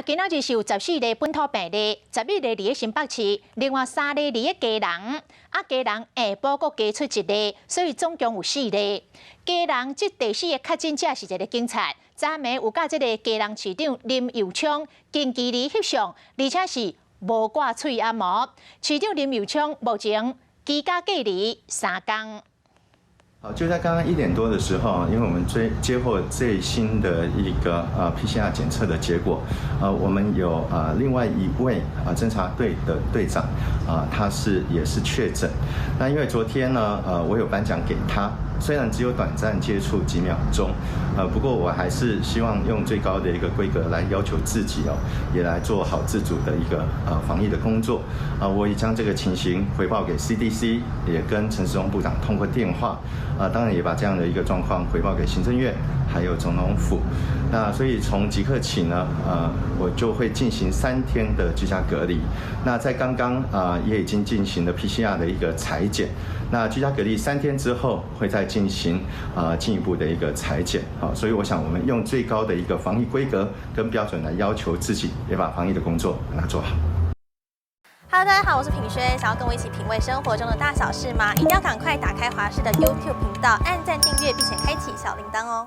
今仔日是有14例本土病例，11例佇咧新北市，另外三例佇咧基隆。啊，基隆下晡閣加出一例，所以總共有四例。基隆這第四个確診者是一个警察，昨暝有佮這个基隆市長林右昌近距離翕相，而且是無掛喙罨喔。市長林右昌目前居家隔離3工。好，就在剛剛1點多的時候，因為我們追接獲最新的一個PCR 檢測的結果，我們有另外一位偵查隊的隊長，他是也是確診。那因為昨天呢，我有頒獎給他，雖然只有短暫接觸幾秒鐘，不過我還是希望用最高的一個規格來要求自己哦，也來做好自主的一個防疫的工作。啊，我已將這個情形回報給 CDC，也跟陳時中部長通過電話。啊，當然也把這樣的一個狀況回報給行政院，還有總統府。那所以從即刻起呢，我就會進行3天的居家隔離。那在剛剛啊，也已經進行了 PCR 的一個採檢。那居家隔離三天之後，會再進行啊進一步的一個採檢。好，所以我想我們用最高的一個防疫規格跟標準來要求自己，也把防疫的工作把它做好。 Hello，大家好，我是品軒，想要跟我一起品味生活中的大小事嗎？一定要趕快打開華視的 YouTube 頻道，按讚訂閱，並且開啟小鈴鐺哦。